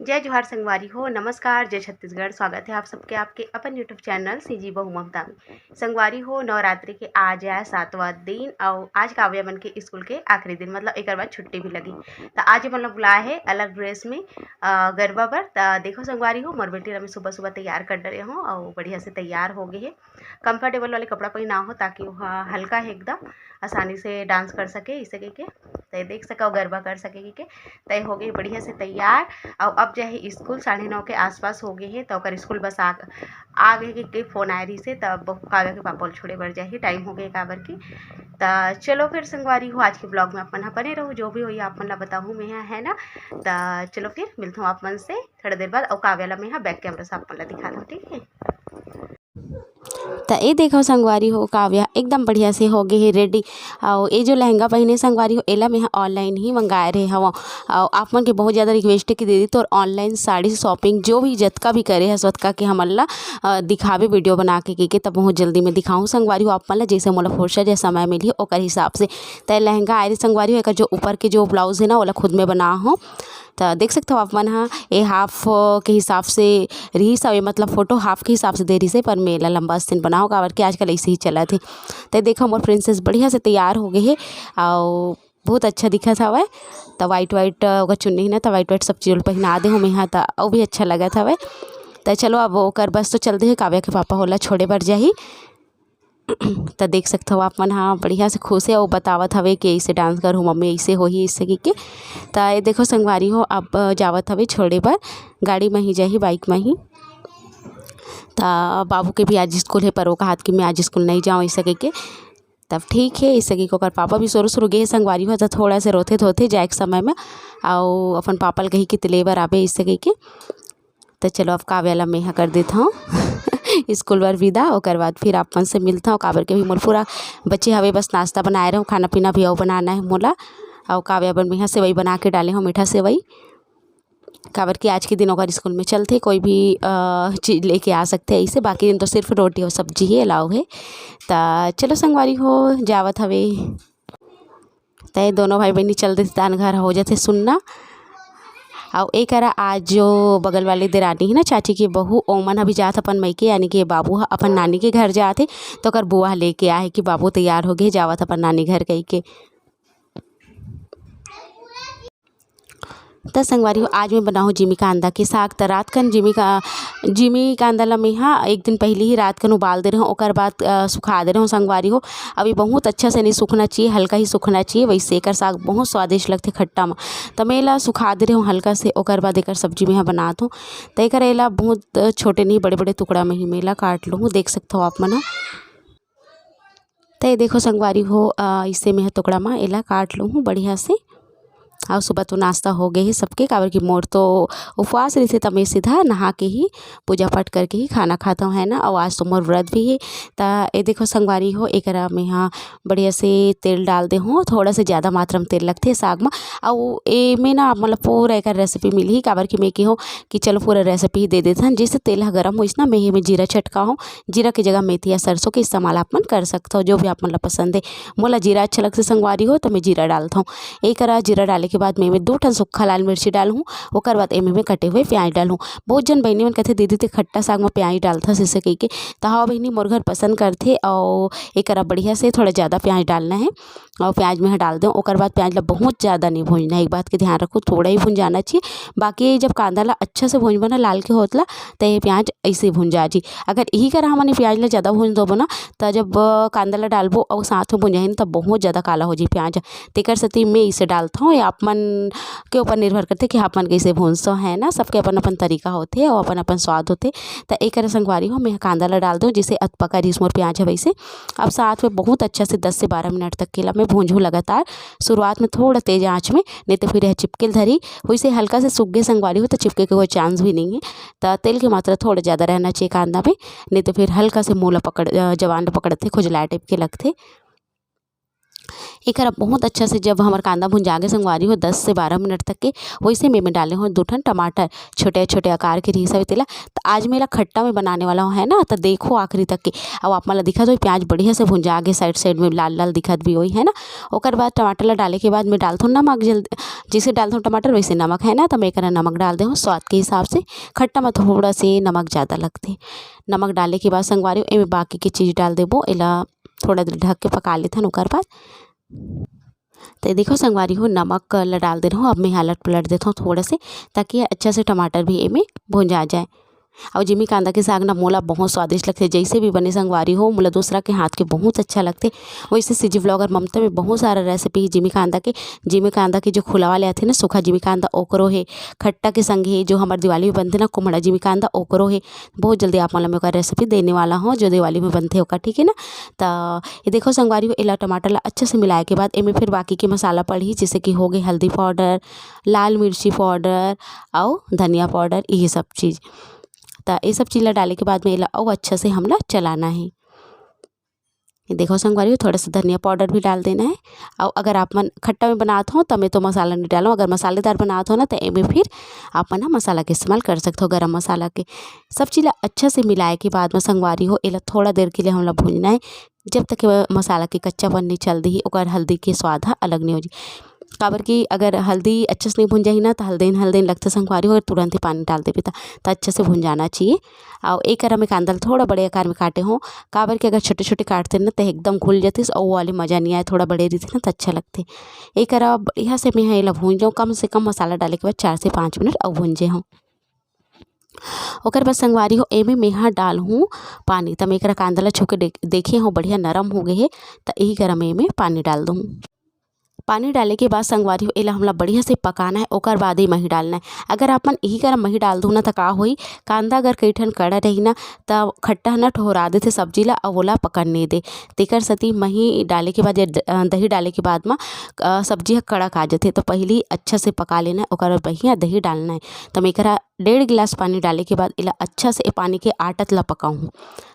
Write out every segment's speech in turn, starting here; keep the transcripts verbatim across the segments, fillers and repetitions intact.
जय जोहार संगवारी हो, नमस्कार, जय छत्तीसगढ़। स्वागत है आप सबके आपके अपन YouTube चैनल सीजी बहू ममता में। संगवारी हो, नवरात्रि के आज आय सातवां दिन, अउ आज काव्या मन के स्कूल के आखिरी दिन, मतलब एकर बाद छुट्टी भी लगी। त आज ये मन ला बुलाए हे अलग ड्रेस में, अ, गरबा बर। त देखो संगवारी हो, मोर बेटी ला मैं सुबह सुबह तैयार कर डरे हूँ, अउ बढ़िया से तैयार हो गए हे। कंफर्टेबल वाले कपड़ा पहना हो, ताकि वो ह-, हल्का है एकदम, आसानी से डांस कर सके, इसे कह के। त ये देख सको, गरबा कर सके कह के। त ये हो गई बढ़िया से तैयार। अउ अब जाही स्कूल, साढ़े नौ के आसपास हो गए हे, त ओकर स्कूल बस आ, आ गए के, के फोन आए रही से, तब काव्या के पापा ल छोड़े बर जाही, टाइम हो गए काबर की। त चलो फिर संगवारी हो, आज के ब्लॉग में अपन ह बने रहू, जो भी होई आप मन ला बताहूँ मैं ह, है ना। त चलो फिर मिलता हूँ आप मन से थोड़ा देर बाद, अउ काव्या ला मैं ह बैक कैमरा से आप मन ला दिखा दूँ, ठीक है। त ए देखो संगवारी हो, काव्या एकदम बढ़िया से हो गए हे रेडी। अउ ए जो लहंगा पहिने संगवारी हो, एला मैं ह ऑनलाइन ही मंगाए रहे हवं। अउ आप मन के बहुत ज़्यादा रिक्वेस्ट हे कि दीदी तोर ऑनलाइन साड़ी शॉपिंग जो भी जतका भी करे हस, ओतका के हमन ला, अ, दिखाबे वीडियो बना के, के, के। त बहुत जल्दी मैं दिखाऊँ संगवारी हो आप मन ला, जैसे मोला फुर्सत या समय मिलही ओकर हिसाब से। त लहंगा आए रहे संगवारी हो, एकर जो ऊपर के जो ब्लाउज है ना, ओला खुद में बना हो। त देख सकथव आप मन ह, ए हाफ के हिसाब से रिहिस हवे, मतलब फोटो हाफ के हिसाब से दे रिहिस हे, पर मैं एला लंबा असन बनाओ, काबर कि आजकल ऐसे ही चलत हे। त देखो मोर प्रिंसेस बढ़िया से तैयार हो गए हे, अउ बहुत अच्छा दिखत हवय। त वाइट वाइट ओकर चुन्नी हे ना, त वाइट वाइट सब चीज ल पहिना दे हो मैं ह, त अउ भी अच्छा लगत हवय। त चलो अब ओकर बस तो चल दे हे, काव्या के पापा ओला छोड़े बर जाही। त देख सकथव आप मन ह बढ़िया से खुश हे अउ बतावत हवे कि ऐसे डांस करहूँ मम्मी, ऐसे होही, ऐसे कहिके। त ये देखो संगवारी हो, अब जावत हवे छोड़े बर, गाड़ी म ही जाही, बाइक म ही। त बाबू के भी आज स्कूल हे, पर वो कहत कि मैं आज स्कूल नहीं जाऊँ, ऐसे कहिके। तब ठीक हे, ऐसे कहिके ओकर पापा भी सुरु सुरु गे हे संगवारी हो, त थोड़ा से रोथे धोथे जाए के समय में, अउ अपन पापा ल कही कि ते ले बर आबे, ऐसे कहिके। त चलो, अब काव्या ला मेंहा कर देत हौं स्कूल बर विदा, ओकर बाद फिर आप मन से मिलत हौं, काबर के अभी मोर पूरा बचे हवे, बस नाश्ता बनाए रहूँ, खाना पीना भी अउ बनाना हे मोला। अउ काव्या बर मेंहा सेवई बना के डाले हौं, मीठा सेवई, काबर कि आज के दिन ओकर स्कूल में चलथे, कोई भी, अ, चीज लेके आ सकथे ऐसे, बाकी दिन तो सिर्फ रोटी अउ सब्जी ही अलाउ हे। त चलो संगवारी हो, जावत हवे। त ये दोनों भाई बहिनी चल देथे, दान घर हो जाथे सुन्ना। अउ ए करा आज जो बगल वाले देरानी हे ना, चाची के बहू, ओमन ह भी जात अपन मइके, यानी कि बाबू ह अपन नानी के घर जात हे, त ओकर बुआ ह लेके आए हे कि बाबू तैयार हो गे, जावत अपन नानी घर कहिके। त संगवारी हो, आज मैं बनाहूँ जिमी कांदा के साग। त रात कन जिमी का, जिमी कांदा ला मैं हा एक दिन पहले ही रात कन उबाल दे रहूँ, ओकर बाद, अ, सुखा दे रहूँ संगवारी हो। अभी बहुत अच्छा से नहीं सूखना चाहिए, हल्का ही सूखना चाहिए, वैसे एकर साग बहुत स्वादिष्ट लगथे खट्टा म। त मैं ला सुखा दे रहूँ हल्का से, ओकर बाद एकर सब्जी मैं हा बनात हूँ। त एकर एला बहुत छोटे नहीं, बड़े-बड़े टुकड़ा में ही मैं ला काट लूँ, देख सकथव आप मन ह। त ये देखो संगवारी हो, अ, इसे मैं ह टुकड़ा म एला काट लूँ हूँ बढ़िया से। अउ सुबह तो नाश्ता हो गए हे सबके, काबर कि मोर तो उपवास रहिथे, त मैं सीधा नहा के ही, पूजा पाठ करके ही खाना खात हौं, है ना। अउ आज तो मोर व्रत भी हे। त ये देखो संगवारी हो, एकरा मैं हा बढ़िया से तेल डाल दे हौं, थोड़ा से ज़्यादा मात्रा में तेल लगथे साग म। अउ ए में ना आप मन ला पूरा एकर रेसिपी मिलही, काबर कि मैं के हौं कि चलो पूरा रेसिपी ही दे देथन। जैसे तेल ह गरम होइस ना, मैं एमे जीरा छटका हौं, जीरा के जगह मेथी या सरसों के इस्तेमाल आप मन कर सकथव, जो भी आप मन ला पसंद हे। मोला जीरा अच्छा लगथे संगवारी हो, त मैं जीरा डालथौं। ए करा जीरा डाले के बाद मैं एमे दू ठन सूखा लाल मिर्ची डालहूँ, ओकर बाद एमे मैं कटे हुए प्याज डालहूँ। बहुत झन बहिनी मन कथे, "दीदी, ते खट्टा साग म प्याज डालथस?" अइसे कहिके। त हाँ बहिनी, मोर घर पसंद करथे, अउ ए करा बढ़िया से थोड़ा ज़्यादा प्याज डालना हे। अउ प्याज मैं ह डाल देंव। ओकर बाद प्याज ला बहुत ज़्यादा नहीं भूंजना हे, एक बात के ध्यान रखो, थोड़ा ही भुंजाना चाहिए। बाकी जब कांदा ला अच्छा से भूंजबो ना, लाल के होत ला, त ये प्याज ऐसे भुंजा जी। अगर यही करा हमन ये प्याज ला ज़्यादा भूंज देबो ना, त जब, अ, कांदा ला डालबो अउ साथ में भुंजाही ना, त बहुत ज़्यादा काला हो जाही प्याज। तेकर सेती मैं इसे डालथौं। ये आप मन के ऊपर निर्भर करथे कि आप मन कइसे भूंजथव, है ना। सबके अपन-अपन तरीका होथे अउ अपन-अपन स्वाद होथे। त एकर संगवारी हो, मैं ह कांदा ला डाल देंव, जैसे अतपका रिहिस मोर प्याज ह वैसे। अब साथ में बहुत अच्छा से दस से बारह मिनट तक के ला मैं भूंजहूँ लगातार। शुरुआत में थोड़ा तेज आंच में, नहीं तो फिर यह चिपके ल धरी। वैसे हल्का से सूख गे संगवारी हो, तो चिपके के कोई चांस भी नहीं है। त तेल की मात्रा थोड़ा ज़्यादा रहना चाहिए कांदा में, नहीं तो फिर हल्का से मुँह ला पकड़, अ, जबान ला पकड़थे, खुजलाए टाइप के लगथे। एकर अब बहुत अच्छा से जब हमर कांदा भुंजा गे संगवारी हो दस से बारह मिनट तक के, वैसे में मैं डाले हूँ दो ठन टमाटर, छोटे-छोटे आकार के रिहिस हवे तेला। त आज मैं एला खट्टा में बनाने वाला हूँ, है ना, त देखो आखिरी तक के। अब आप मन ला दिखत होही प्याज बढ़िया से भुंजा गे, side side में लाल-लाल दिखत भी होही, है ना। ओकर बाद टमाटर ला डाले के बाद मैं डालथों नमक, जल्द-, जैसे डालथों टमाटर वैसे नमक, है ना, त मैं एकरा नमक डाल दे हूँ स्वाद के हिसाब से। खट्टा में थोड़ा से नमक ज़्यादा लगथे। नमक डाले के बाद संगवारी हो एमे बाकी के चीज़ डाल देबो, एला थोड़ा देर ढक के पका लेथन। ओकर बाद त देखो संगवारी हो नमक ल डाल दे रहूँ, अब मैं अलट पलट देथों थोड़ा से, ताकि अच्छा से टमाटर भी एमे भुंजा जाए। अउ जिमी कांदा के साग ना मोला बहुत स्वादिष्ट लगथे, जैसे भी बने संगवारी हो, मोला दूसरा के हाथ के बहुत अच्छा लगथे। वैसे सीजी vlogger ममता में बहुत सारा recipe हे जिमी कांदा के। जिमी कांदा के जो खुला वाले आथे ना, सूखा जिमी कांदा, ओकरो हे, खट्टा के संग हे, जो हमर दिवाली में बनथे ना, कुम्हड़ा जिमी कांदा, ओकरो हे। बहुत जल्दी आप मन ला मैं ओकर recipe देने वाला हूँ, जो दिवाली में बनथे ओकर, ठीक है ना। त ये देखो संगवारी हो, एला टमाटर ला अच्छा से मिलाए के बाद एमे फिर बाकी के मसाला पड़ही, जैसे कि हो गए हल्दी powder, लाल मिर्ची powder अउ धनिया powder, यही सब चीज़। त ये सब चीज़ ला डाले के बाद में एला अउ अच्छा से हमला चलाना है। ये देखो संगवारी हो, थोड़ा सा धनिया powder भी डाल देना है। अउ अगर आप मन खट्टा में बनात हो, त मैं तो मसाला नहीं डालूँ, अगर मसालेदार बनात हो ना, त एमे फिर आप मन ह मसाला के इस्तेमाल कर सकते हो, गरम मसाला के। सब चीज़ ला अच्छा से मिलाए के बाद में संगवारी हो, एला थोड़ा देर के लिए हमला भूनना है, जब तक ये मसाला के कच्चापन नहीं चल दिही, ओकर हल्दी के स्वाद ह अलग नहीं हो जी। काबर कि अगर हल्दी अच्छे से नहीं भुन जाही ना, त हल्देन हल्देन लगथे संगवारी हो, अगर तुरंत ही पानी डाल देबे त, त अच्छे से भुन जाना चाहिए। अउ एक करा में कांदा ल थोड़ा बड़े आकार में काटे हों, काबर कि अगर छोटे-छोटे काटते ना, त एकदम घुल जतिस अउ वो वाले मज़ा नहीं आए, थोड़ा बड़े रहिथे ना, त अच्छा लगथे। एक करा बढ़िया से मैं ह एला भून जाऊँ, कम से कम मसाला डाले के बाद चार से पाँच मिनट अउ भूंजे हों। ओकर बाद संगवारी हो, एमे मैं ह डालहूँ पानी। त मैं एकरा कांदा ल छू के देख-, देखे हों, बढ़िया नरम हो गए हे, त यही करा में एमे पानी डाल दूँ। पानी डाले के बाद संगवारी हो, एला हमला बढ़िया से पकाना है, ओकर बाद ही मही डालना है। अगर आप मन यही करा मही डाल दो ना, त का होही, कांदा अगर कई ठन कड़ा रही ना, त खट्टा ह ना ठोहरा देथे सब्जी ला, अउ ओला पकड़ नहीं दे। तेकर सेती मही डाले के बाद या द-, अ, दही डाले के बाद म, अ, सब्जी ह कड़क आ जथे। त पहिली अच्छा से पका लेना है, ओकर बाद मही या दही डालना है। त मैं एकरा डेढ़ गिलास पानी डाले के बाद एला अच्छा से ए पानी के आटत ला पकाहूँ,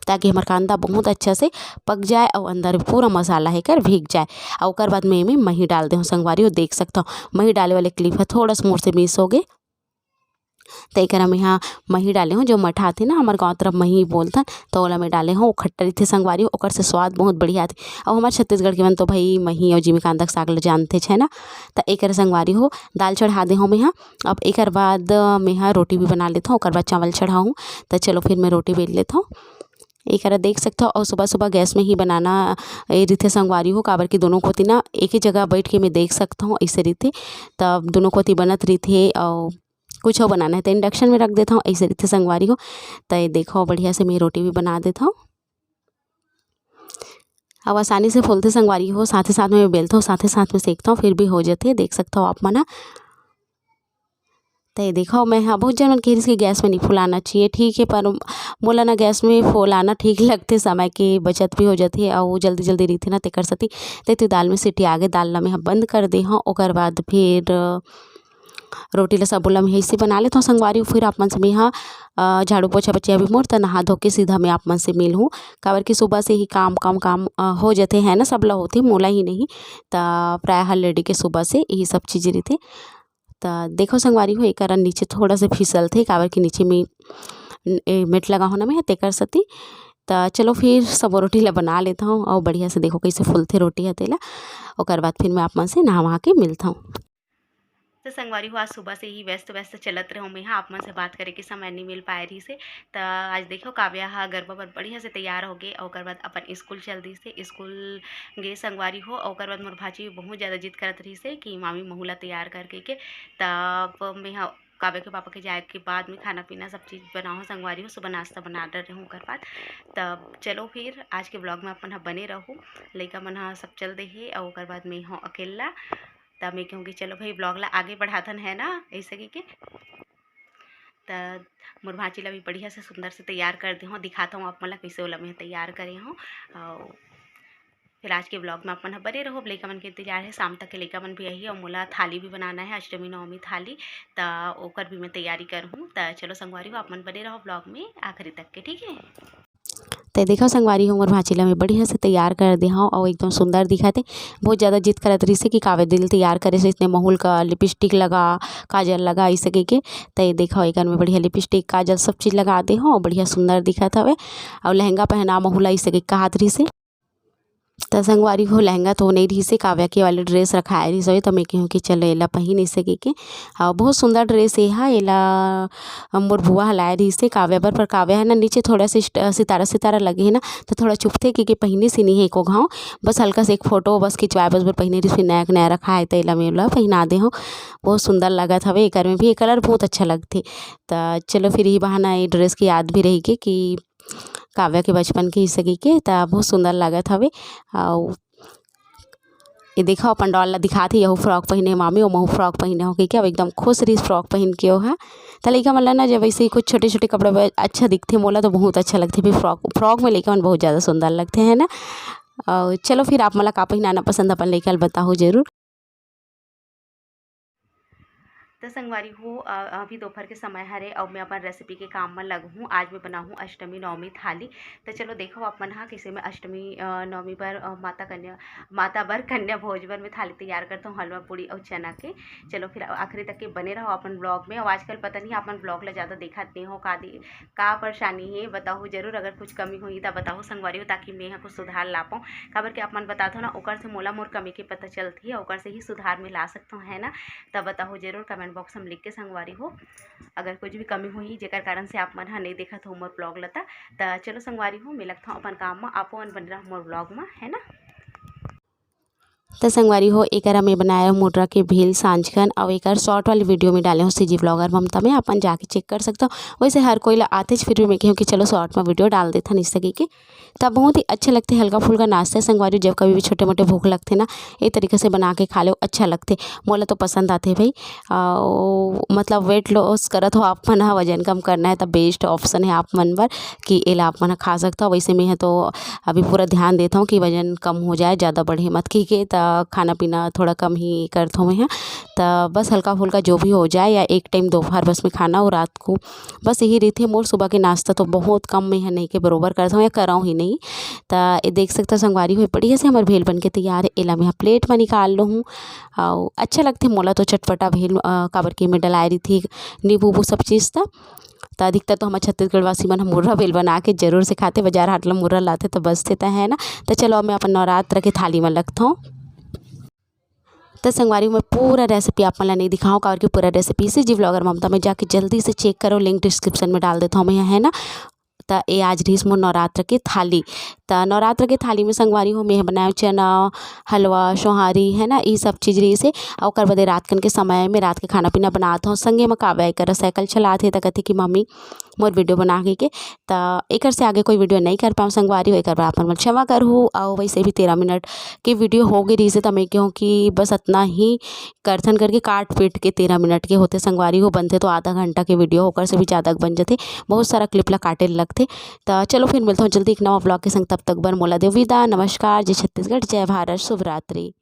ताकि हमर कांदा बहुत अच्छा से पक जाए अउ अंदर पूरा मसाला हे कर भीग जाए। अउ ओकर बाद में एमे मही डाल देहूँ संगवारी हो, देख सकथव मही डाले वाले clip ह थोड़ा सा मोर से miss हो गे। त एकरा में हा मही डाले हूँ, जो मठा आथे ना, हमर गाँव तरफ मही बोलथन, त ओला मैं डाले हूँ। वो खट्टा रहिथे संगवारी हो, ओकर से स्वाद बहुत बढ़िया आथे। अउ हमर छत्तीसगढ़ के मन तो भाई मही अउ जिमी कांदा के साग ल जानथे, है ना। त एकर संगवारी हो, दाल चढ़ा दे हूँ मैं हा। अब एकर बाद, अ, मैं हा रोटी भी बना लेथों, ओकर बाद चावल चढ़ाहूँ। त चलो फिर मैं रोटी बेल लेथों। एकरा देख सकथव, अउ सुबह-सुबह गैस में ही बनाना, ए, रिथे संगवारी हो, काबर कि दोनों कोती ना एक ही जगह बैठ के मैं देख सकथव, अइसे रिथे। तब दोनों कोती बनत रिथे, अउ कुछ बनाना है त induction में रख देथव, अइसे रिथे संगवारी हो। त ये देखो, बढ़िया से मैं रोटी भी बना देथव। अब आसानी से फूलथे संगवारी हो, साथे साथ में बेलथव, साथे साथ में सेकथव, फिर भी हो जथे, देख सकथव आप मन ह। त ये देखो, मैं ह, बहुत जन मन कहिस कि गैस में नहीं फुलाना चाहिए, ठीक है, पर मोला ना गैस में फुलाना ठीक लगथे, समय के बचत भी हो जथे अउ जल्दी जल्दी रहिथे ना, तेकर सेती। त तू दाल में सीटी आगे, दाल ला मैं ह बंद कर दे हव, ओकर बाद फिर रोटी ला सबो ला मैं अइसे बना लेथव संगवारी। फिर आप मन से मैं ह, अ, झाड़ू पोछा बचे अभी मोर, त नहा धो के सीधा मैं आप मन से मिलहूँ, काबर कि सुबह से ही काम, काम, काम, अ, हो जथे, है ना, सबला होथे, मोला ही नहीं, त प्रायः हर lady के सुबह से यही सब चीज़ रहिथे। त देखो संगवारी हो, एकरा नीचे थोड़ा से फिसलथे, काबर कि नीचे में, ए, मेट लगा होना में है, तेकर सेती। त चलो फिर सबो रोटी ला बना लेथव अउ बढ़िया से देखो कैसे फूलथे रोटी ह तेला, ओकर बाद फिर मैं आप मन से नहा वहा के मिलथव। तो संगवारी हो, आज सुबह से ही व्यस्त व्यस्त चलत रहूँ मैं, हाँ, आप मन से बात करे के समय नहीं मिल पाए रहिस हे। त आज देखो, काव्या हा गरबा बर बढ़िया से तैयार हो गे, ओकर बाद अपन स्कूल चल दिस हे। स्कूल गे संगवारी हो, ओकर बाद मोर भांची बहुत ज़्यादा जिद करत रहिस हे कि मामी महू ला तैयार करके के। त अब मैं हा काव्या के पापा के जाए के बाद में खाना पीना सब चीज़ बनाहूँ संगवारी हो, सुबह नाश्ता बना डरे रहूँ ओकर बाद। तब चलो फिर आज के vlog में अपन ह बने रहू, लइका मन ह सब चल दे हे अउ ओकर बाद में हो अकेला। त मैं कहूँ कि चलो भाई, vlog ला आगे बढ़ाथन, है ना, ऐसे कहिके। त मोर भांची ला भी बढ़िया से सुंदर से तैयार कर दे हूँ, दिखाता हूँ आप मन ला कैसे ओला मैं तैयार करे हूँ। अउ फिर आज के vlog में आप मन ह बने रहो। अब लइका मन के इंतजार है, शाम तक के लइका मन भी आही अउ मोला थाली भी बनाना है, अष्टमी नवमी थाली, त ओकर भी मैं तैयारी करहूँ। त चलो संगवारी हो, आप मन बने रहो vlog में आखिरी तक के, ठीक है। त त देखो संगवारी हो, मोर भांची ला मैं बढ़िया से तैयार कर दे हव अउ एकदम सुंदर दिखत हे। बहुत ज़्यादा जिद करत रहिसे कि काव्या दीदी तैयार करे से, इसने महूँ ल का लिपस्टिक लगा, काजल लगा, ऐसे कहिके। त ये देखो, एकर में बढ़िया लिपस्टिक, काजल सब चीज़ लगा दे हव, बढ़िया सुंदर दिखत हवे। अउ लहंगा पहना महूँ ला, ऐसे कहिके कहत रहिसे। त संगवारी हो, लहंगा तो नइ रहिसे, काव्या के वाले ड्रेस रखाए रहिस हवे, त मैं केहूँ कि चलो एला पहिन, ऐसे कहिके। अउ बहुत सुंदर ड्रेस ए हा, एला मोर बुआ ह लाए रहिसे काव्या बर, पर काव्या है ना, नीचे थोड़ा सा सितारा सितारा लगे हे ना, त थोड़ा चुभथे, कहिके पहिनिस ही नइ हे एको घांव। बस हल्का से एक फोटो बस खिंचवाए बस बर पहिने रहिस, फिर नया के नया रखाए, त एला मैं एला पहिना दे हव। बहुत सुंदर लगत हवे, एकर में भी ये कलर बहुत अच्छा लगथे। त चलो, फिर यही बहाना ये ड्रेस के याद भी रहिगे कि काव्या के बचपन के, ऐसे कहिके, त बहुत सुंदर लगत हवे। अउ ये देखो, अपन डॉल ला दिखात हे, यहू फ्रॉक पहिने हे मामी, ओमहू फ्रॉक पहिने हो कहिके। अब एकदम खुश रहिस फ्रॉक पहिन के ओहा। त लइका मन ला ना, जब ऐसे ही कुछ छोटे-छोटे कपड़ा ब-, अच्छा दिखथे, मोला तो बहुत अच्छा लगथे भी फ्रॉक, फ्रॉक में लइका मन बहुत ज़्यादा सुंदर लगथे, है ना? अउ चलो, फिर आप मन ला का पहिनाना पसंद, अपन लइका ल बताहू जरूर। त संगवारी हो, अ, अभी दोपहर के समय हरे अउ मैं अपन रेसिपी के काम म लगहूँ। आज मैं बनाहूँ अष्टमी नवमी थाली। त चलो देखो आप मन हा, कइसे मैं अष्टमी, अ, नवमी बर, अ, माता कन्या, माता बर कन्या भोज बर मैं थाली तैयार करत हूँ, हलवा पूड़ी अउ चना के। चलो फिर आखिरी तक के बने रहो अपन ब्लॉग में। अउ आजकल पता नहीं आप मन ब्लॉग ला ज़्यादा देखत नहीं हो, का दे-, का परेशानी हे, बताहू जरूर। अगर कुछ कमी होही त बताहू संगवारी हो, ताकि मैं ह कुछ सुधार ला पाऊँ। काबर के आप मन बतात हो ना, ओकर से मोला मोर कमी के पता चलथे, ओकर से ही सुधार में ला सकथों, है ना? त बताहू जरूर कमेंट बॉक्स में लिख के संगवारी हो, अगर कुछ भी कमी होही जेकर कारण से आप मन ह नइ देखत हो मोर ब्लॉग ला। त चलो संगवारी हो, मैं लगथों अपन काम म, आपो मन बने रहो मोर ब्लॉग म, है ना? त संगवारी हो, एकर में बनाए मुर्रा के भेल सांझकन, अउ एकर शॉर्ट वाली वीडियो में डाले हो सीजी ब्लॉगर ममता में, अपन जाके चेक कर सकथो। वैसे हर कोई ला आथेच, फिर भी मैं कहूँ कि चलो शॉर्ट में वीडियो डाल देथन इस तरीके। त बहुत ही अच्छा लगथे हल्का फुल्का नाश्ता संगवारी, जब कभी भी छोटे मोटे भूख लगथे ना, ए तरीका से बना के खा लो, अच्छा लगथे। मोला तो पसंद आथे भाई। अउ मतलब वेट लॉस करत हो आप मन ह, वजन कम करना है, त बेस्ट ऑप्शन है आप मन बर कि एला आप मन ह खा सकथो। वैसे मैं ह तो अभी पूरा ध्यान देत हूँ कि वजन कम हो जाए, ज़्यादा बढ़े मत कहिके। त खाना पीना थोड़ा कम ही करत हूँ मैं ह। त बस हल्का फुल्का जो भी हो जाए, या एक टाइम दोपहर बस में खाना, और रात को बस यही रहिथे मोर। सुबह के नाश्ता तो बहुत कम मैं ह नहीं के बरोबर करत हूँ या करऊँ ही नहीं। त ये देख सकथो संगवारी हो, बढ़िया से हमर भेल बन के तैयार है। एला मैं ह प्लेट में निकाल लूँ हूँ। अउ अच्छा लगथे मोला तो चटपटा भेल, अ, काबर के में डलाए रहिथे नींबू उबू सब चीज़। त त अधिकतर तो हमर छत्तीसगढ़ वासी मन ह मुर्रा भेल बना के जरूर से खाथे, बाजार हाट ला मुर्रा लाथे त बचथे त, है ना? त चलो, अब मैं अपन नवरात्र के थाली में लगथों। त संगवारी, मैं पूरा रेसिपी आप मन ला नहीं दिखाऊँ, काबर कि पूरा रेसिपी सीजी ब्लॉगर ममता में जाके जल्दी से चेक करो, लिंक डिस्क्रिप्शन में डाल देता हूँ मैं, है ना? त ए आज रहिस मोर नवरात्र के थाली। त नवरात्र के थाली में संगवारी हो, मैं ह बनाए चना, हलवा, सोहारी, है ना, ई सब चीज़ रहिस हे। अउ ओकर बदे रात कन के समय में रात के खाना पीना बनात हूँ। संगे म काव्या एकर साइकिल चलात हे, त कथे कि मम्मी मोर वीडियो बना के, के। त एकर से आगे कोई वीडियो नहीं कर पाऊँ संगवारी हो, एकर बर आप मन क्षमा करहू। अउ वैसे भी तेरह मिनट के वीडियो हो गई रहिस हे, त मैं कहूँ कि बस अतना ही करथन करके काट पीट के तेरह मिनट के होथे संगवारी हो, बनथे तो आधा घंटा के वीडियो, ओकर से भी ज़्यादा बन जथे, बहुत सारा क्लिप ला काटे ल लगथे। त चलो फिर मिलता हूँ जल्दी एक नवा ब्लॉग के संग, तब तक बर मोला देव विदा, नमस्कार, जय छत्तीसगढ़, जय भारत, शुभ रात्रि।